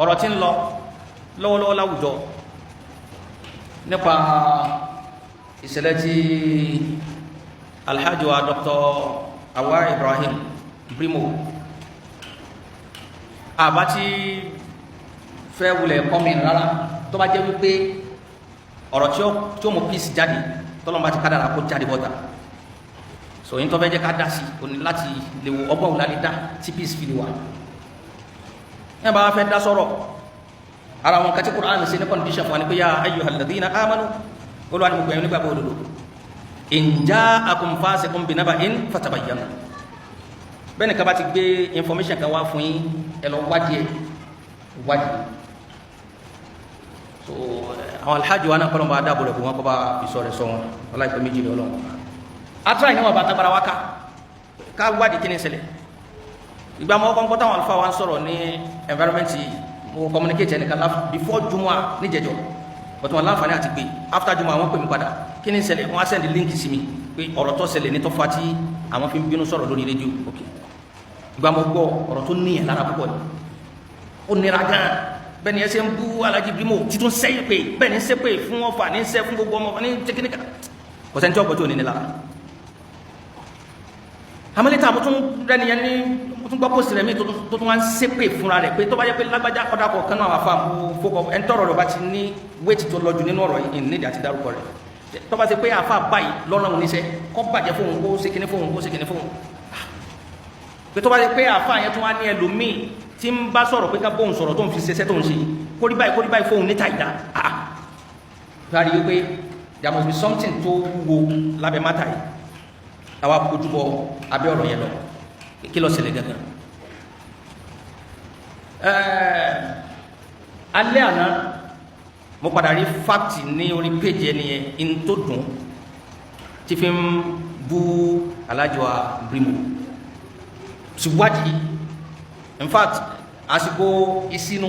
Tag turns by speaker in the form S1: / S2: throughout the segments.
S1: Ọ̀rọ̀ tí ń lọ lọ́wọ́lọ́wọ́ láwùjọ nípa ìṣẹ̀lẹ̀ tí Alhaji wa Dr. Awa Ibrahim Brimo àbá tí fẹ́ wulẹ̀ kọ́mi rárá, tó bá jẹ́ wípé ọ̀rọ̀ tí ó mú peace jáde, tọ́lọ́mọba ti kádàrà kó jáde bọ́ta. So yín tó fẹ́ jẹ́ ká dá sí òní láti lè wo ọgbọ́n òun lálẹ́ dá tí peace fi lè wà. Ẹ bá fẹ́ dá sọ̀rọ̀ ara wọn kàtí Qur'an ṣe ní condition fún wa ni pé ya ayyuhal ladhina amanu, Olúwa ni mo gbẹ̀yìn nígbà bó òdodo, in ja'akum fasiqun binaba'in fatabayyanu. Bẹ́ẹ̀ ni kaba ti gbé information kan wá fún yín, ẹ lọ wádìí ẹ, wádìí. So àwọn alhaji wa náà, kọ́lọ́n bá dáàbò rẹ̀ bò wọ́n, kọ́ bá fi sọ rẹ̀ sọ wọn ọláìpẹ́ méjì rẹ̀. Ọlọ́run atra ìníwọ̀n bá tagbara wa ká wádìí kí ni ṣẹlẹ̀. Ìgbà mọ́ kọ́ńkọ́ táwọn àlùfáà wa ń sọ̀rọ̀ ní environment yìí, mo communicate ẹnìkan before jumua níjẹjọ, but wọn láǹfààní àti pé after jumua àwọn pè mí padà, kí ni ṣẹlẹ̀? Wọ́n á send link sí mi pé ọ̀rọ̀ tó ṣẹlẹ̀ ní tó fa tí àwọn fi ń bínú sọ̀rọ̀ lórí rédíò. Ok, ìgbà mo gbọ́ ọ̀rọ̀ tó níyàn lára púpọ̀ ni, ó nira gan. Bẹ́ẹ̀ ni ẹ ṣe ń bú Alhaji Brimo títún sẹ́yìn pé bẹ́ẹ̀ ni ń ṣépè fún ọfà, ní ń ṣẹ́ fún gbogbo ọmọ ní tẹkíníkà. Kò sẹ́ni tí ọgbọ́n tí ò ní ní lára. Àmọ́lẹ́ta mo tún rẹ́ni yẹn ní, mo tún gbọ́ post rẹ̀ mi tó tún wá ń ṣépè fúnra rẹ̀ pé tó bá yẹ pé lágbájá ọ̀dà kọ̀ọ̀kan náà wà fún àmú fókọ̀ ẹni tọrọ rẹ̀ bá ti ní wéètì tó lọ jù nínú ọ̀rọ̀ yìí nídìí àti dárúkọ rẹ̀, tó bá ti pé àfa báyìí lọ́nà òun níṣẹ́ kọ́ bàjẹ́ fóun, kó ṣe kíní fóun, kó ṣe kíní fóun, pé tó bá ti pé àfa yẹn tún wá ní ẹlòmíì tí ń bá sọ̀rọ̀ pé ká bóun sọ̀rọ̀ tó ń fi ṣiṣẹ́ tó ń ṣe, kórí báyìí, kórí báyìí fóun níta ìdá. Ah, kárí wípé there must be something tó wúwo lábẹ́ matter yìí. Àwa kojúbọ abẹ́ ọ̀rọ̀ yẹn lọ, kí ló ṣẹlẹ̀ gangan? Alẹ́ àná mo padà rí fact ní orí péjì ẹni yẹn in tó dùn tí fi ń bú Alhaji wa Brimo síwádìí. In fact, àsìkò ìsinu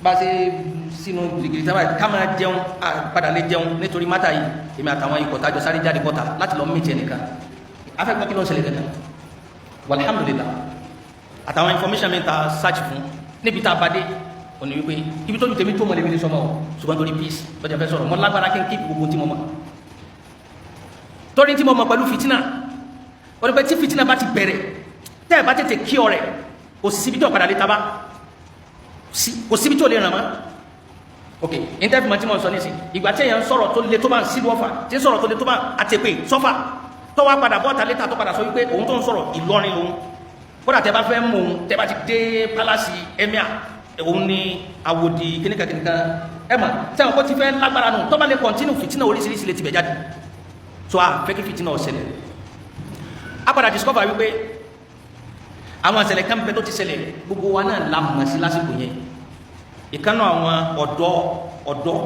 S1: bá ṣe sínú gìrìgìrì tábà ká máa jẹun, padà lè jẹun nítorí matter yìí. Èmi àtàwọn ikọ̀ tájọ sáré jáde bọ́ta láti lọ meet ẹnìkan, afẹ́gbọ́n kí ló ń ṣẹlẹ̀ gẹ́gẹ́. Walhamdulillah, àtàwọn information mi ta search fún níbi tá a bá dé òní wípé ibi tó ju tèmi tó mọ̀ lèmi ní sọmọ o, ṣùgbọ́n torí peace lọ́jà fẹ́ sọ̀rọ̀, mọ́ lágbára kí n kí gbogbo tí mo mọ̀, torí tí mo mọ̀ pẹ̀lú fìtínà wọ́n ní pé tí fìtínà bá ti bẹ̀rẹ̀, tẹ́ ẹ̀ bá tètè kí ọ rẹ̀, kò síbi tí ọ̀padà lè taba, kò síbi tí ò lè ràn mọ́. Ok, interview ma tí mo sọ nísìn, ìgbà tí èèyàn ń sọ̀rọ̀ tó le tó bá ń sílùú Ọ̀fà, tí ń sọ̀rọ̀ tó le tó bá ń àtẹ̀pẹ́ sọ́fà, tó wá padà bọ́ta létà, tó padà sọ wípé òun tó ń sọ̀rọ̀, Ìlọrin lòun, kódà tẹ́ bá fẹ́ mú òun, tẹ́ bá ti dé palace emir, òun ní àwòdì kíníkà kíníkà. Ẹ mà sẹ́wọ̀n kó ti fẹ́ lágbára nù, tó bá lè continue fìtínà, oríṣiríṣi lè tibẹ̀ jáde. So a fẹ́ kí fìtínà ó ṣẹlẹ̀. A padà discover wípé àwọn ìṣẹ̀lẹ̀ kan bẹ tó ti ṣẹlẹ̀, gbogbo wa náà la mọ̀ sí lásìkò yẹn. Ìkànnà àwọn ọ̀dọ́ ọ̀dọ́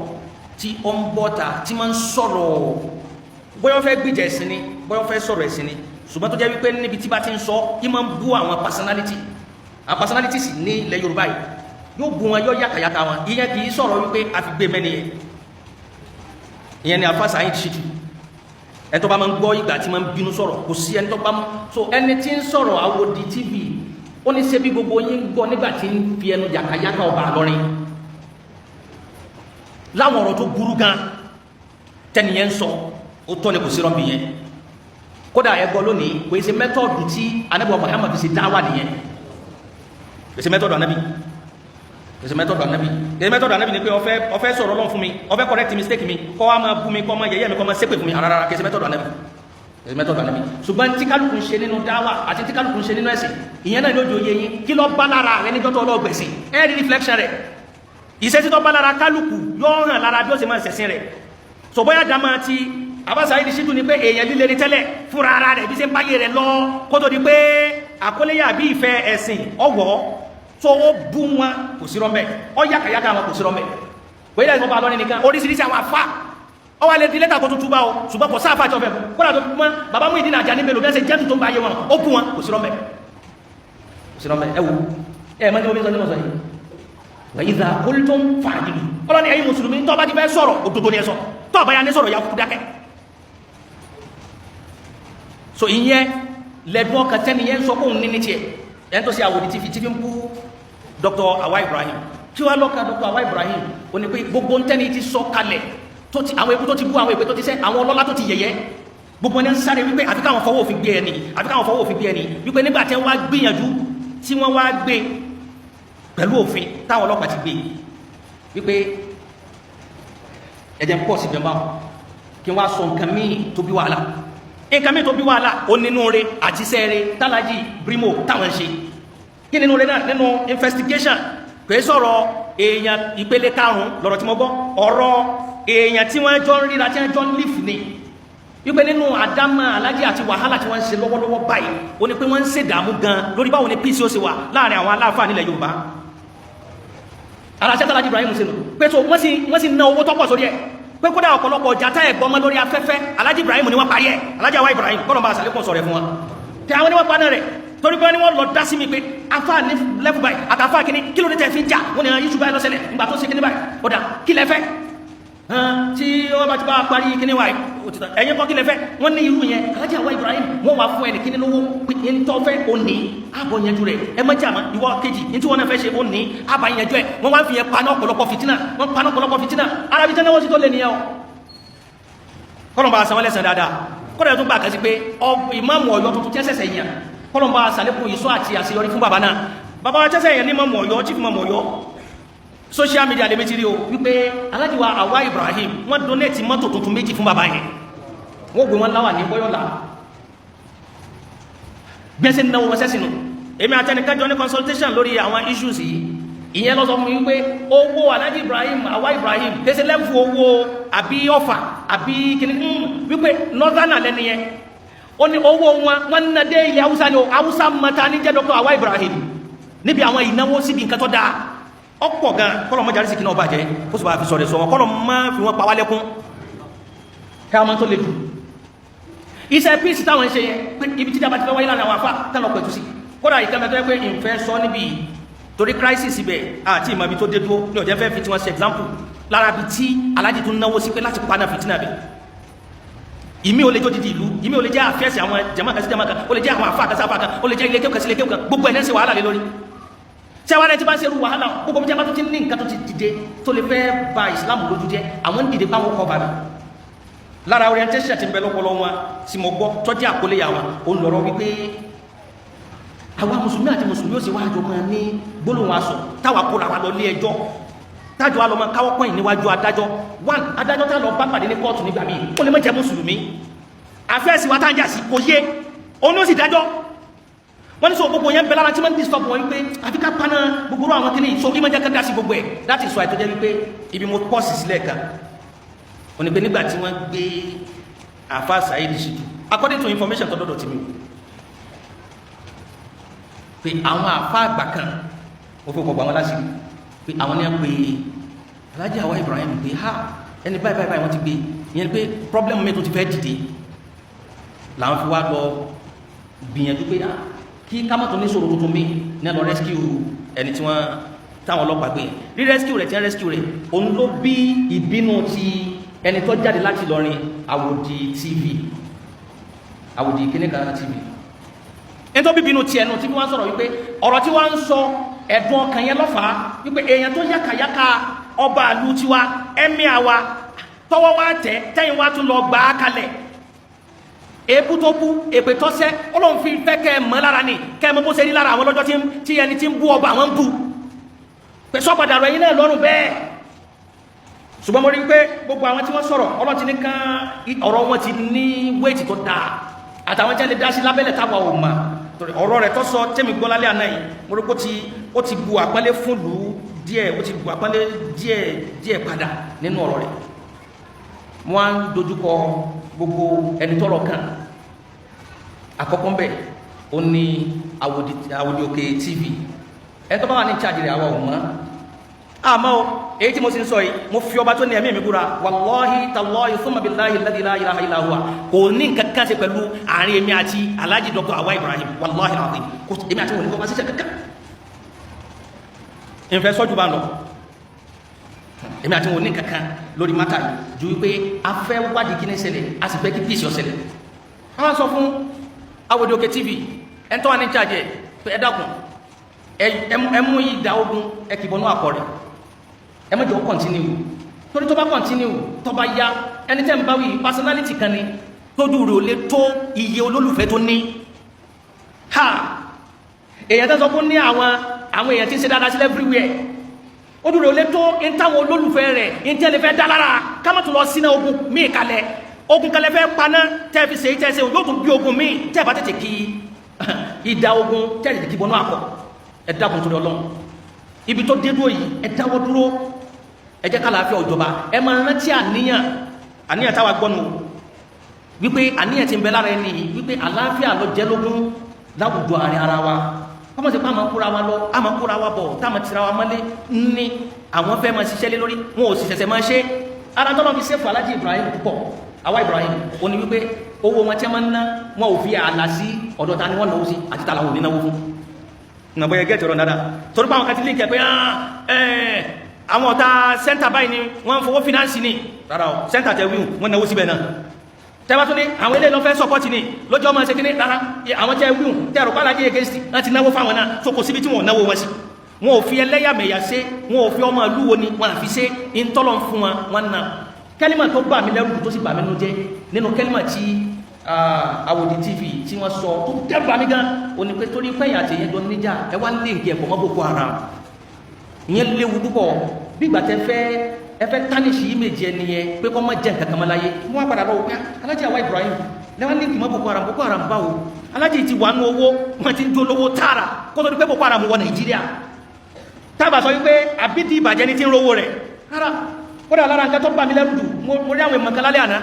S1: tí ó ń bọ́ta, tí máa ń sọ̀rọ̀, bóyá wọ́n fẹ́ gbìjà ẹ̀sìn ni, bóyá wọ́n fẹ́ sọ̀rọ̀ ẹ̀sìn ni, ṣùgbọ́n tó jẹ́ wípé níbi tí bá ti ń sọ yí máa ń bú àwọn personality, àwọn personality sì ní ilẹ̀ Yorùbá yìí, yóò bú wọn, yóò yàkàyàkà wọn. Ìyẹn kì í sọ̀rọ̀ wípé a fi gbé mẹ́ni yẹn. Ìyẹn ni Alfa Saheed Shittu. Ẹni tó bá máa ń gbọ́ ìgbà tí máa ń bínú sọ̀rọ̀, kò sí ẹni tó bá mú. So ẹni tí ń sọ̀rọ̀ Àwòdì TV, ó ní ṣe bí gbogbo yín gbọ́ nígbà tí ń fi ẹnu yàkàyàkà ọba àlọ́rin láwọn ọ̀rọ̀ tó burú gan tẹniyẹn ń sọ. Ó tọ́ ni, kò sí rọ́bì yẹn. Kódà ẹ gbọ́ lónìí, kò í ṣe method tí Anabi Muhammad fi ṣe dáwà nìyẹn. Kò í ṣe method Anabi, kò í ṣe method Anabi. Kò í ṣe method Anabi ni pé ó fẹ́ sọ̀rọ̀ Ọlọ́run fún mi, ó fẹ́ correct mistake mi, kọ́ wa máa bú mi, kọ́ máa yẹ̀yẹ́ mi, kọ́ máa ṣépè fún mi. Rárá, kò í ṣe method Anabi, kò í ṣe method Anabi. Ṣùgbọ́n tí kálukú ń ṣe nínú dáwà àti tí kálukú ń ṣe nínú ẹ̀sìn, ìyẹn náà lójú oyé yín. Kí ló bá lára rẹ níjọ́ tó ọlọ́gbẹ̀sìn? Ẹ rí reflection rẹ̀. Ìṣesí tó bá lára kálukú yóò hàn lára bí ó ṣe máa ṣẹ̀sìn rẹ̀. So bóyá dama ti Abasa yìí ṣíjú ni pé èèyàn líle ní tẹ́lẹ̀ fúnra ara rẹ̀ bí ṣe ń báyé rẹ̀ lọ, kó tó di pé àkóléyà bí ìfẹ́ ẹ̀sìn ọwọ́ tó ó bú wọn, kò sí rọ́mbẹ́, ọ yàkàyàkà wọn, kò sí rọ́mbẹ́. Kò yílẹ̀ ìfọ̀bà lọ́rin nìkan, oríṣiríṣi àwọn afá ọ wà lè di lẹ́tà kó tó túbá o, ṣùgbọ́n kò sáfà tí wọ́n fẹ́ kó dà tó mọ́. Bàbá Muyideen Ajani Bello, bí wọ́n ṣe jẹ́tù tó ń bá ayé wọn, ó bú wọn, kò sí rọ́mbẹ́, kò sí rọ́mbẹ́. Ẹ wo, ẹ mọ́ tí mo fi sọ ní mọ̀ sọ yìí, wa idha qultum fa'dilu. Ọlọ́ni ẹ̀yin mùsùlùmí, tó bá ti fẹ́ sọ̀rọ̀, òdodo ni ẹ sọ. Tó bá yà ní sọ̀rọ̀, yà kú dákẹ́. So ìyẹn lẹ́dùn ọkàn tẹ́ni yẹn sọ kóun ní ní tiẹ̀ ẹni tó ṣe Àwòdì TV tí fi ń bú Dr. Awa Ibrahim. Kí wàá lọ́ka Dr. Awa Ibrahim ó ní pé gbogbo ń tẹ́ni ti sọ kalẹ̀ tó ti àwọn ewu tó ti bú, àwọn èpè tó ti sẹ́, àwọn ọlọ́lá tó ti yẹ̀yẹ́, gbogbo ẹni ń sáré wípé àfi káwọn fọwọ́ òfin gbé ẹni, àfi káwọn fọwọ́ òfin gbé ẹni, wípé nígbà tí wọ́n wá gbìyànjú tí wọ́n wá gbé pẹ̀lú òfin táwọn ọlọ́pàá ti gbé, wípé ẹ̀jẹ̀ ń pọ̀ sí ìjọba kí wọ́n á sọ nǹkan míì tó bí wàhálà. Nǹkan míì tó bí wàhálà ó nínú re àti sẹ́ẹ̀rẹ̀ tálájì Brimo táwọn ń ṣe. Kí nínú rẹ náà? Nínú investigation, kò é sọ̀rọ̀ èèyàn ìpele karùn-ún lọ́rọ̀ tí mo gbọ́, ọ̀rọ̀ èèyàn tí wọ́n jọ ń ríra, tí wọ́n jọ ń lífù ni, wípé nínú àdámà alájí àti wàhálà tí wọ́n ń ṣe lọ́wọ́lọ́wọ́ báyìí, ó ní pé wọ́n ń ṣèdààmú gan lórí báwo ni peace ó ṣe wà láàrin àwọn aláàfáà nílẹ̀ Yorùbá. Ara ṣẹ́tàlájí Ibrahim sínú pé tó wọ́n sì ná owó tọ́pọ̀ sórí ẹ̀, pé kódà ọ̀pọ̀lọpọ̀ ọjà tá ẹ̀gbọ́n mọ́ lórí afẹ́fẹ́, Alájí Ibrahim ni wọ́n parí ẹ̀. Alájí àwa Ibrahim kọ́nà bá àṣàlékún sọ̀rọ̀ ẹ̀ fún wa tẹ àwọn ni wọ́n paná rẹ̀, torí pé wọ́n lọ dá sí mi pé afá ní lẹ́fù báyìí àtàfà kìíní, kí ló dé tẹ̀ fi ń jà? Wọ́n ní yíṣu báyìí lọ́sẹ̀lẹ̀ ìgbà tó ṣe kíní báyìí. Ọ̀dà, kí lẹ fẹ́ tí wọ́n bá ti bá parí kíní wa? Ẹ̀yin kọ́, kí lẹ fẹ́? Wọ́n ní irú yẹn, Alájí àwa Ibrahim wọ́n wá fún ẹnì kíní lówó pé ń tọ́ fẹ́ ó ní àbọ̀ yanjú rẹ̀, ẹ má jà má. Ìwọ kejì ní tí wọ́n náà fẹ́ ṣe ó ní àbá yanjú ẹ̀. Wọ́n wá fi yẹn paná ọ̀pọ̀lọpọ̀ fìtínà, wọ́n paná ọ̀pọ̀lọpọ̀ fìtínà. Arábí tẹ́ náà wọ́n sì tó lé nìyẹn o. Kọ́nà bá san wọ́n lẹ́sàn dáadáa. Kọ́nà tó gbà kásí pé ìmáàmù Ọ̀yọ́ tuntun tí ẹ ṣẹ̀ṣẹ̀ yàn, kọ́nà bá sàlékún ìṣọ́ àti àṣeyọrí fún bàbá náà. Bàbá wa ṣẹ̀ṣẹ̀ yàn ní ìmáàmù Ọ̀yọ́, chief ìmáàmù Ọ̀yọ́, social media lè méjì rí o wípé Alhaji wa Awa Ibrahim wọ́n donate mọ́tò tuntun méjì fún bàbá yẹn. Wọ́n gbé wọn láwà ní bọ́yọ̀lá gbẹ́sẹ̀ náwó wọn sẹ́sìnù. Èmi àtẹnìkájọ ní consultation lórí àwọn issues yìí. Ìyẹn lọ sọ fún mi wípé owó Alhaji Ibrahim Awa Ibrahim tẹsẹ̀ lẹ́fù owó àbí ọfà àbí kìnnì, wípé northern lẹ́ni yẹn, ó ní owó wọn wọn ná dé ilẹ̀ Haúsá ni o. Haúsá mata ní jẹ́ Dr. Awa Ibrahim níbi àwọn ìnáwó síbi nǹkan tó dáa ọ̀pọ̀ gan. Kọ́lọ̀ mọ́jà rísìkì náà bàjẹ́, kó sì bá fi sọ̀rọ̀ sọ wọn, kọ́lọ̀ má fi wọn pa wá lẹ́kún. Ká máa tó le jù iṣẹ́ peace táwọn ń ṣe yẹn, pé ibi tíjà bá ti fẹ́ wáyé láàrin àwọn afá tálọ̀ pẹ̀tù sí. Kódà ìkànnì tó yẹ pé ìfẹ́ sọ níbi torí crisis ibẹ̀ àti ìmọ̀ ibi tó dé dúró ní ọ̀jẹ́ fẹ́ fi tí wọ́n ṣe example lára ibi tí alájí tún náwó sí pé láti paná fìtínà bẹ̀. Ìmí ò lè jó didi ìlú, ìmí ò lè jẹ́ àfẹ́sì àwọn jama kan sí jama kan, ó lè jẹ́ àwọn àfa kan sí àfa kan, ó lè jẹ́ ilé kéwù kan sí ilé kéwù kan. Gbogbo ẹ̀ náà ń ṣe wàhálà lé lórí. Tí àwọn ẹni tí bá ń ṣe irú wàhálà gbogbo bí jẹ́ bá tó ti ní nǹkan tó ti dìde tó lè fẹ́ ba Islam lójú jẹ́, àwọn ń dìde báwọn kọ́ bàbá lára orientation ti ń bẹ lọ́pọlọ wọn tí mo gbọ́ tọ́jú àkọlé yà wọn. Ó ń lọ́rọ́ wípé àwa mùsùlùmí àti mùsùlùmí ó sì wá àjọ máa ní gbólóhùn aṣọ táwa kóra wa lọ ní ẹjọ́, tájọ wa lọ máa káwọ́ pọ́yìn níwájú adájọ́. One adájọ́ tá lọ bá pàdé ní kóòtù nígbà míì, ó lè má jẹ́ mùsùlùmí. Àfẹ́sì wa tá ń jà sí kò yé, òun ló sì dájọ́. Wọ́n ní sọ gbogbo yẹn bẹ lára tí wọ́n ń disturb wọn wípé àfi ká paná gbogbo àwọn kìíní so ìmọ̀ jẹ́ ká dá sí gbogbo ẹ̀ láti sọ àìtọ́jẹ́ wípé ibi mo pọ́ọ̀sì sílẹ̀ kan wọ́n ní pé nígbà tí wọ́n gbé àfa Saheed Shittu, according to information tó dọ́dọ̀ tì mí, pé àwọn àfa àgbà kan, mo fi kọ̀ gbà wọn láṣìírí, pé àwọn ní wọ́n pe Alhaji Awa Ibrahim pé ha, ẹni báyìí báyìí báyìí wọ́n ti gbé ìyẹn, pé problem mi tó ti fẹ́ dìde làwọn fi wá lọ gbìyànjú pé kí kámọ́tò ní sọ̀rọ̀ tuntun mi ní lọ rescue ẹni tí wọ́n táwọn ọlọ́pàá gbé yẹn. Rí rescue rẹ̀ tí wọ́n rescue rẹ̀, òun ló bí ìbínú ti ẹni tó jáde láti Ìlọrin, Àwòdì TV, Àwòdì kíníkan TV, ẹni tó bí bínú tiẹ̀ nù tí wọ́n sọ̀rọ̀ wípé ọ̀rọ̀ tí wọ́n ń sọ ẹ̀dùn ọkàn yẹn lọ́fàá, wípé èèyàn tó yàkàyàkà ọba àlù tiwa, ẹ̀mí àwa tọwọ́ wa tẹ̀ tẹ́yìn wa tún lọ gbà á kalẹ̀, èébú tó bú, èpè tó sẹ́, Ọlọ́run fi fẹ́ kẹ́ ẹ mọ́ lára ni, kẹ́ ẹ mọ́ bó ṣe rí lára àwọn lọ́jọ́ tí ẹni tí ń bú ọba àwọn ń bú pé sọ́padà rẹ̀ yín náà lọ́rùn bẹ́ẹ̀. Ṣùgbọ́n mo rí pé gbogbo àwọn tí wọ́n sọ̀rọ̀, Ọlọ́run ti ní kán ọ̀rọ̀ wọn ti ní wéètì tó dáa, àtàwọn tí wọ́n lè dá sí lábẹ́lẹ̀ táwa ò mà, torí ọ̀rọ̀ rẹ̀ tó sọ tẹ́mi gbọ́ lálẹ́ àná yìí, mo rí pé ó ti bu àpọ́nlé fún lù ú díẹ̀, ó ti bu àpọ́nlé díẹ̀ díẹ̀ padà nínú ọ̀rọ̀ rẹ̀. Mo á ń dojúkọ gbogbo ẹni tọ́rọ̀ kàn. Àkọ́kọ́ ń bẹ̀, ó ní Àwòdì Òkè TV, ẹni tó bá wà ní ìcháàjì rẹ̀, àwa ò mọ̀. Àmọ́ o, èyí tí mo sì ń sọ yìí, mo fi ọba tó ní ẹ̀mí mi búra, wàlọ́hí tàlọ́hí thumma billahi alladhi la ilaha illa huwa, kò ní nǹkan kan ṣe pẹ̀lú àárín èmi àti Alhaji Dr. Awa Ibrahim. Wàlọ́hí alazim, kò èmi àti wọn ní kọ́ bá ṣiṣẹ́ kankan. Ìfẹ́ sọ́jú bá ń lọ, èmi àti wọn ní kankan lórí matter yìí ju wípé a fẹ́ wádìí kí ní ṣẹlẹ̀, a sì fẹ́ kí peace ó ṣẹlẹ̀. A sọ fún Àwòdì Òkè TV, ẹni tó wà ní charge ẹ̀, pé ẹ dákun. Ẹ mú ìdá ogun, ẹ kì bọnú àpọ̀ rẹ̀, ẹ má jẹ́ ó continue, torí tó bá continue, tó bá yá, ẹni tẹ́ ń bá wí, personality kan ni tójú rẹ̀ ò lè tó iye olólùfẹ́ tó ní. Ha, èèyàn tó sọ fún ní àwọn èèyàn tí ń ṣe dáadáa sílẹ̀ everywhere, ojú rẹ̀ ò lè tó ń táwọn olólùfẹ́ rẹ̀ ń tẹ́lẹ̀ fẹ́ dá lára. Ká má tún lọ sínú ogun míì kalẹ̀. Ogun kalẹ̀ fẹ́ paná tẹ́ fi ṣèyí tẹ́ ṣe, yóò tún bí ogun míì tẹ́ bá tètè kí ìdá ogun, tẹ́ tètè kí bọnú àpọ̀. Ẹ dákun torí Ọlọ́run, ibi tó dé dúró yìí, ẹ dáwọ́ dúró, ẹ jẹ́ kálàáfíà òjọba. Ẹ máa rántí àníyàn táwa gbọ́nu wípé àníyàn ti ń bẹ lára ẹni yìí, wípé àlàáfíà ló jẹ́ lógún láwùjọ àárín ara wa. Kọ́mọ̀ sí pé àmọ́ kóra wa lọ, àmọ́ kóra wa bọ̀, táwọn tira wa mọ́lé ní àwọn fẹ́ máa ṣiṣẹ́ lé lórí. Wọn ò sì ṣẹ̀ṣẹ̀ máa ṣe. Ara tọ́lọ́ fi ṣẹ́fù Alájí Ibrahim púpọ̀, àwa Ibrahim, ó ní wípé owó wọn tí wọ́n máa ń ná, wọn ò fi ààlà sí ọ̀dọ̀ ta ni wọ́n náwó sí àti ta làwọn ò ní náwó fún. Nàbọ̀ yẹ gẹ́tì ọ̀rọ̀ dáadáa, torí pé àwọn kan ti lè kẹ́ pé àwọn ọ̀tá center báyìí ni wọ́n ń fowó finance ni. Rárá o, center tẹ wíwù, wọ́n náwó síbẹ̀ náà. Tẹ́bá tún ní àwọn ilé lọ́fẹ́ support ni lójọ́ ọmọ ṣe kíní. Rárá, àwọn tẹ́ wíwù tẹ́ ẹ̀rọ pàlájì against, wọ́n ti náwó fáwọn náà. So kò síbi tí wọ́n náwó wọn sí. Wọn ò fi ẹlẹ́yàmẹ̀yà ṣe, wọn ò fi ọmọ ìlú wo ni wọn àfi ṣe. Ìtọ́lọ̀ fún wọn, wọn náà kẹ́límà tó bà mí lẹ́rù, tó sì bà mí nínú jẹ́ nínú kẹ́límà tí Àwòdì TV tí wọ́n sọ, tó dẹ́rù bà mí gan, ó ní pé torí pẹ́yìn àti ìyẹn jọ níjà, ẹ wá lé nǹkan ẹ̀pọ̀ mọ́ Boko Haram. Ìyẹn léwu púpọ̀. Bí ìgbà tẹ fẹ́, ẹ fẹ́ tarnish image ẹni yẹn pé kọ́ mọ́ jẹ́ nǹkan kan mọ́ láyé. Wọ́n wá padà lọ wò pé Alájí àwa Ibrahim lẹ́wọ́n link mọ́ Boko Haram. Boko Haram báwo? Alájí ti wà nú owó, wọ́n ti ń jó lówó tààrà kó tó di pé Boko Haram wọ Nàìjíríà. Tábà sọ wípé àbídí ìbàjẹ́ ní ti ń rówó rẹ̀ rárá. Kódà lára nǹkan tó bà mí lẹ́rù jù, mo rí àwọn ìmọ̀ kan lálẹ́ àná.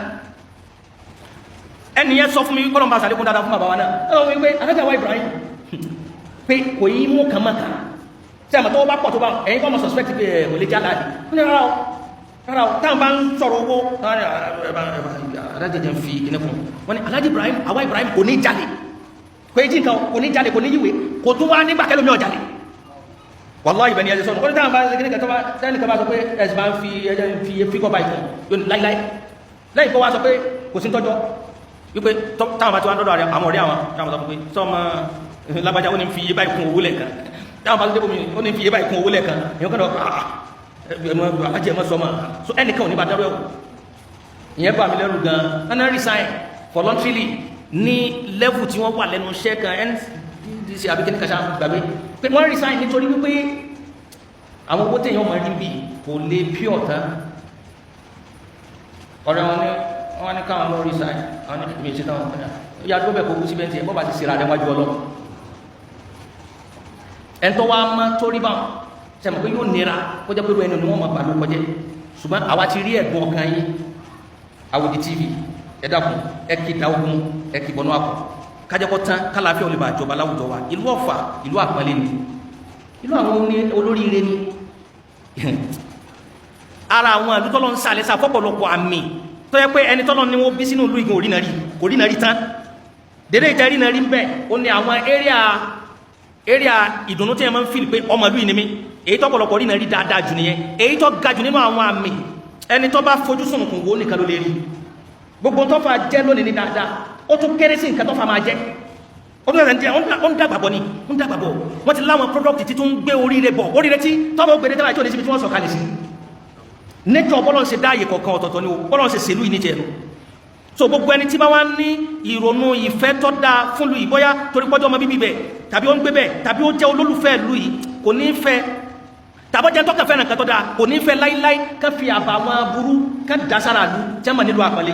S1: Ẹni yẹn sọ fún mi, kọ́lọ̀ ń bá sàlékún dáadáa fún bàbá wa náà, ẹ wọ́n wípé Alájí àwa Ibrahim pé kò yí mú kàn mọ́ kàn tí a mọ̀ tó bá pọ̀ tó bá ẹ̀yin kọ́ mọ̀ suspect pé ẹ̀ ò lè já láàdì. Ó ní rárá o, rárá o, táwọn bá ń sọ̀rọ̀ owó, alájẹ jẹ́ ń fi kíní fún wọn ni. Alájí Ibrahim, àwa Ibrahim kò ní jalè, kò ní jí nǹkan, kò ní jalè, kò ní yíwèé, kò tún wá nígbà kẹlòmí ọ̀jalè. Wàláhì, ìbẹ̀ ni ẹ̀jẹ̀ sọ̀rọ̀. Kò ní táwọn bá ń kíní kan tó bá tẹ́lẹ̀ kan bá sọ pé ẹ̀sìn máa ń fi ẹ̀jẹ̀ ń fi fíkọ́ báyìí fún yóò ní láíláí lẹ́yìn kó wá sọ pé kò sí tọ́jọ́ wípé táwọn bá ti wá dọ́dọ̀ àwọn ọ̀rẹ́ àwọn, táwọn sọ pé sọ́mọ lágbájá, ó ní fi iye báyìí kún owó lẹ́ẹ̀kan. Táwọn bá tó débò mi, ó ní fi iye báyìí kún owó lẹ́ẹ̀kan. Èèyàn kan náà, alájẹ mọ́ sọmọ so ẹnìkan ò ní bá dárú ẹ̀wò. Ìyẹn bà mí lẹ́rù gan. Ẹnà resign voluntarily ní level tí wọ́n wà lẹ́nu iṣẹ́ kan, NDC àbí kíní kàṣà gbàgbé, pé wọ́n resign nítorí wípé àwọn owó téèyàn máa rí bí kò lè pure tán. Ọ̀rẹ́ wọn ní wọ́n ní káwọn lọ resign. Àwọn ní ìmì ìṣẹ́ táwọn ya dúró bẹ̀ kó kú síbẹ̀ tí ẹ̀ bọ́ bá ti ṣe ra rẹ̀ wájú ọlọ́. Ẹni tó wá mọ́ tó rí báwọn sẹ́mi pé yóò nira kó jẹ́ pé irú ẹni ni wọ́n máa bà ló kọjẹ́. Ṣùgbọ́n àwa ti rí ẹ̀dùn ọkàn yín. Àwòdì TV, ẹ dákun, ẹ kì í da ogun, ẹ kì í bọnú àpò, kájọpọ̀ tán, kálàáfíà ò lè bá jọba láwùjọ wa. Ìlú Ọ̀fà, ìlú àpọ́nlé ni, ìlú àwọn olóríire ni. Ara àwọn ìlú tọ́lọ́ ń sàlẹ̀ sà fọ́pọ̀lọpọ̀ àmì tó yẹ pé ẹni tọ́lọ́ ni wọ́n bí sínú ìlú ìgbìn òrìnà rí, kò rí náà rí tán dédé ìtẹ́ rí náà rí bẹ́ẹ̀. Ó ní àwọn area ìdùnnú tí ẹ máa ń feel pé ọmọ ìlú yìí ni mí. Èyí tọ́pọ̀lọpọ̀ rí náà rí dáadáa jù nìyẹn. Èyí tó ga jù nínú àwọn àmì, ẹni tó bá fojú sùnùkùn wo nìkan ló lè rí. Gbogbo tó fà jẹ́ lónìí ní dáadáa, ó tún kéré sí nǹkan tó fà máa jẹ́. Ó tún rẹ̀ ó ń dàgbà bọ̀ ni, ó ń dàgbà bọ̀. Wọ́n ti láwọn product tí tún ń gbé oríire bọ̀, oríire tí tọ́bọ̀ gbé dé tẹ́lá tí ò ní síbi tí wọ́n sọ kalẹ̀ sí. Nature bọ́lọ̀ ń ṣe dáàyè kọ̀ọ̀kan ọ̀tọ̀ọ̀tọ̀ ni o, bọ́lọ̀ ń ṣe ṣèlú yìí ní tiẹ̀ nu. So gbogbo ẹni tí bá wá ní ìrònú ìfẹ́ tó dáa fún lu yìí, bóyá torí pọ́jọ́ ọmọ bíbí bẹ̀, tàbí ó ń gbé bẹ̀, tàbí ó jẹ́ olólùfẹ́ ìlú yìí, kò ní fẹ́, tàbọ́ jẹ́ tọ́ka fẹ́ràn kan tó dáa, kò ní fẹ́ láíláí ká fi àbá wọn burú ká dására lu tí wọ́n mọ̀ nílùú àpọ́nlé.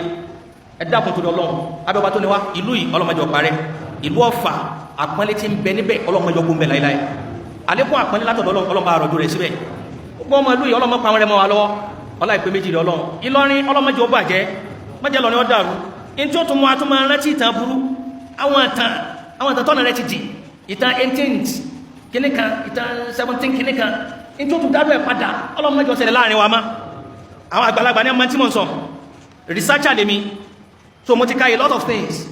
S1: Ẹ dákun tó lọ́lọ́run abẹ́wà tó ní wá ìlú yìí, ọlọ́mọdé ọ̀parẹ́. Ìlú Ọ̀fà, àpọ́nlé tí ń bẹ níbẹ̀, ọlọ́mọdé ọkùn bẹ láíláí. Àlékún àpọ́nlé látọ̀dọ̀ Ọlọ́run, ọlọ́mọ àrọ̀jù rẹ̀ síbẹ̀. Gbogbo ọmọ ìlú yìí, ọlọ́mọ pa wọn rẹ mọ́ wa lọ́wọ́. Ọlá ìpè méjì rẹ̀ Ọlọ́run. Ìlọrin, ọlọ́mọdé ó bàjẹ́, mọ́jẹ́ lọ ní ó dàrú. In tí ó tún mú atúmọ̀ rántí ìtàn burú, àwọn ìtàn tọ́nà rẹ̀ ti dì, ìtàn 18th kìíní kan, ìtàn 17 kìíní kan, in tí ó tún dárú ẹ̀ padà, ọlọ́mọdé ó ṣẹlẹ̀ láàrin wa mọ́. Àwọn àgbàlagbà ní ọmọ tí mo ń sọ. Researcher lèmi, so mo ti ka a lot of things.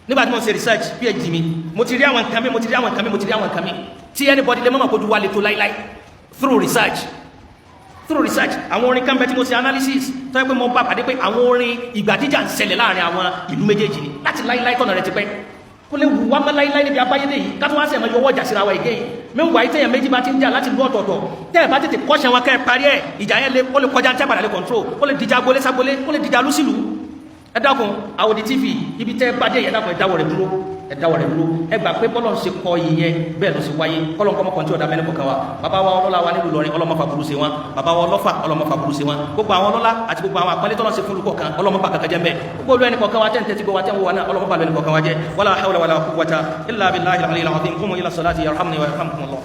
S1: Nígbà tí mo ń ṣe research PhD mi, mo ti rí àwọn nǹkan mi, mo ti rí àwọn nǹkan mi, mo ti rí àwọn nǹkan mi tí anybody lè mọ̀mọ́ kojú wa lè tó láíláí through research. Àwọn orin kan bẹ tí mo ṣe analysis tó yẹ pé mo bá pàdé pé àwọn orin ìgbà jíjà ń ṣẹlẹ̀ láàrin àwọn ìlú méjèèjì ni láti láíláí tọ̀nà rẹ ti pẹ́. Kó lè wù wá mọ́ láíláí níbi abáyédè yìí, ká tó wá sẹ̀ mọ́ yọwọ́ ìjà síra wa ìgé yìí. Mẹ́wàá yìí, tẹ̀yàn méjì bá ti ń jà láti lú ọ̀tọ̀ọ̀tọ̀, tẹ́ ẹ̀ bá tètè kọ́ṣẹ́ wọn kẹ́ ẹ parí ẹ̀, ìjà yẹn lè ó lè kọjá tẹ́ padà lè control, ó lè dìjà agbolé ságbolé, ó lè dìjà lúsìlú. Ẹ dákun, Àwòdì TV, ibi tẹ́ ẹ bá dé yẹn, dákun, ẹ dáwọ́ rẹ̀ dúró, ẹ dáwọ́ rẹ̀ dúró. Ẹ gbà pé bọ́lọ̀ ń ṣe kọ ìyẹn, bẹ́ẹ̀ ló ṣe wáyé. Kọ́lọ̀ nǹkan mọ́kàn tí ọ̀dà mẹ́rin kọ̀ọ̀kan wa. Bàbá wa ọlọ́lá wa nílùú Ìlọrin, ọlọ́mọ fàbùrù ṣe wọn. Bàbá wa ọlọ́fà, ọlọ́mọ fàbùrù ṣe wọn. Gbogbo àwọn ọlọ́lá àti gbogbo àwọn àpẹẹlẹ tọ́lọ́ ṣe fún olùkọ́ kan, ọlọ́mọ bá kankan jẹ́ mbẹ́. Gbogbo olú ẹni kọ̀ọ̀kan wa tẹ́ ń tẹ́tí gbọ́ wa, tẹ́ ń wò wa náà, ọlọ́mọ bá lọ ẹni kọ̀ọ̀kan wa jẹ́. Wala hawla wala quwwata illa billahi al-aliyyil azim. Qumu ila salati yarhamni wa yarhamkumullah.